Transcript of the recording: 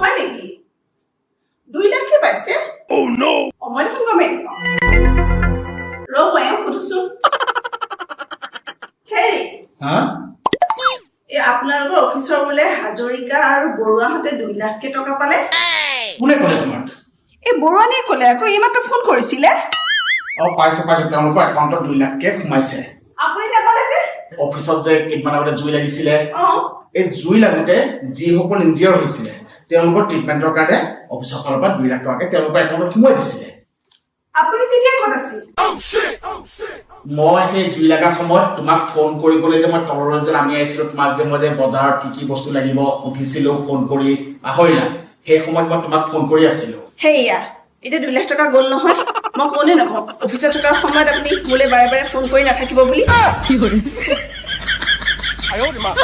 হয় নেকি? 2 লাখে পাইছে? অ, মই দেখোন গমেই নাপাওঁ। ৰ'ব, এওঁ সুধোচোন। হেৰি। হা? এই আপোনালোকৰ অফিচৰ বোলে হাজৰিকা আৰু বৰুৱাহঁতে 2 লাখকে টকা পালে? কোনে ক'লে তোমাক? এই বৰুৱানীয়ে ক'লে আকৌ, এইমাত্ৰ ফোন কৰিছিলে। অ, পাইছে পাইছে, তেওঁলোকৰ একাউণ্টত 2 লাখকে সোমাইছে। আপুনি নাপালে যে? অফিচত যে কেইদিনমান আগতে জুই লাগিছিলে, অ। এই জুই লাগোতে যিসকল ইনজিয়ৰ হৈছিলে, তেওঁলোকৰ ট্ৰিটমেণ্টৰ কাৰণে অফিচৰ ফালৰ পৰা 2 লাখ টকাকে তেওঁলোকৰ একাউণ্টত সোমোৱাই দিছিলে। আপুনি তেতিয়া ক'ত আছিল? মই সেই জুই লগা সময়ত তোমাক ফোন কৰিবলৈ যে মই তললৈ যে নামি আহিছিলো, তোমাক যে মই যে বজাৰত কি কি বস্তু লাগিব সুধিছিলো ফোন কৰি, পাহৰিলা? সেই সময়ত মই তোমাক ফোন কৰি আছিলো। সেইয়া, এতিয়া 2 লাখ টকা গ'ল নহয়। মই কওঁ নে নকওঁ, অফিচত থকাৰ সময়ত আপুনি মোলৈ বাৰে বাৰে ফোন কৰি নাথাকিব বুলি? 哎呦我的妈！